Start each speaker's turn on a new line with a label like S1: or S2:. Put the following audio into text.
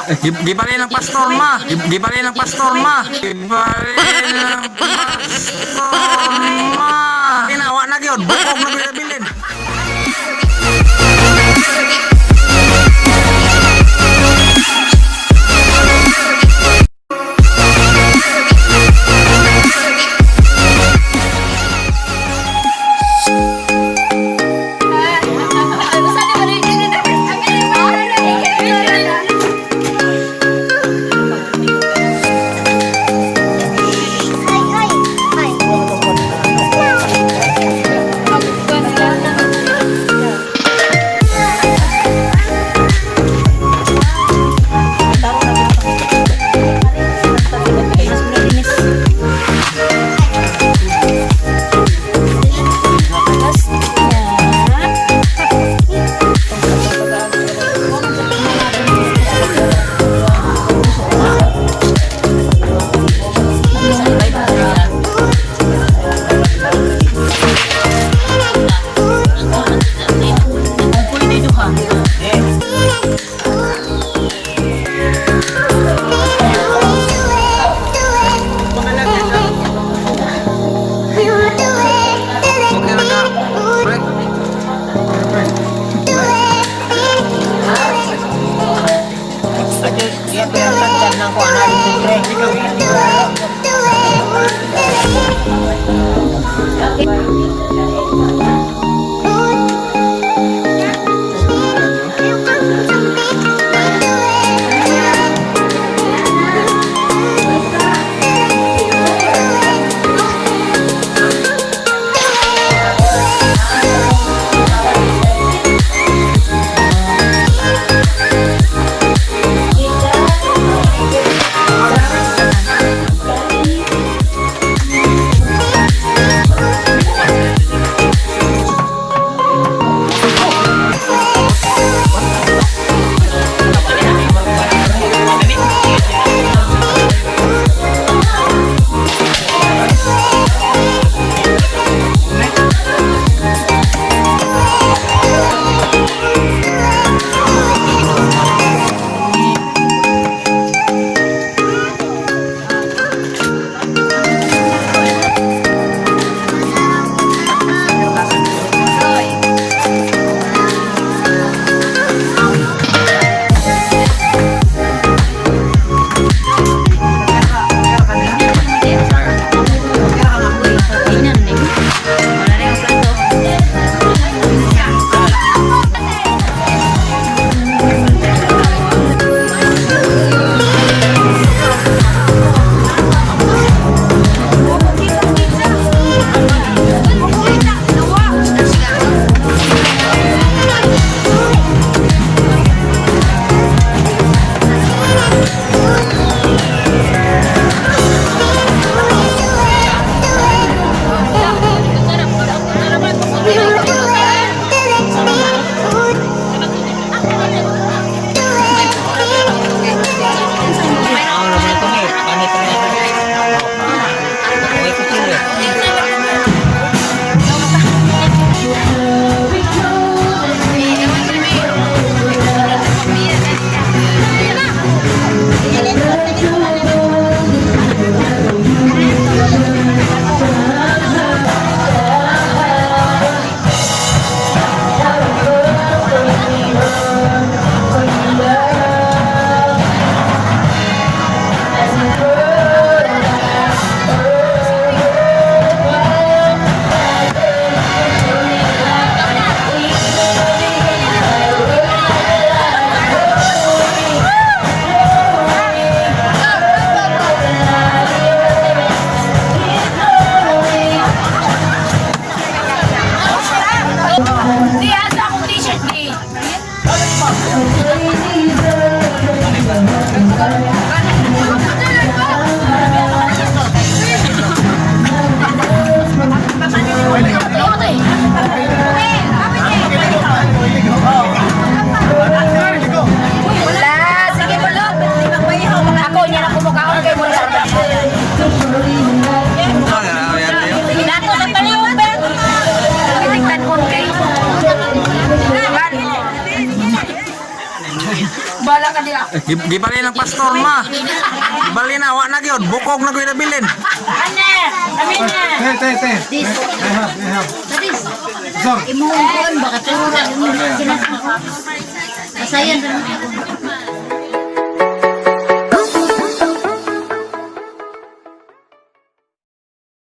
S1: Gibalin ng pastor, ma. Gibalin ng pastor, ma. Gibalin ng pastor, ma. Ginawa na gyud. Bukog na gyud bilin. Okay na ka. Break. Gibalin ng pastor, ma. Gibalin na, wa na gyud. Bukog na gyud nabilin.
S2: Te, te, te. I have, I have. Sir.
S3: Imuhong kuan baka turo ra imong sinasabi. Basayan ra mo.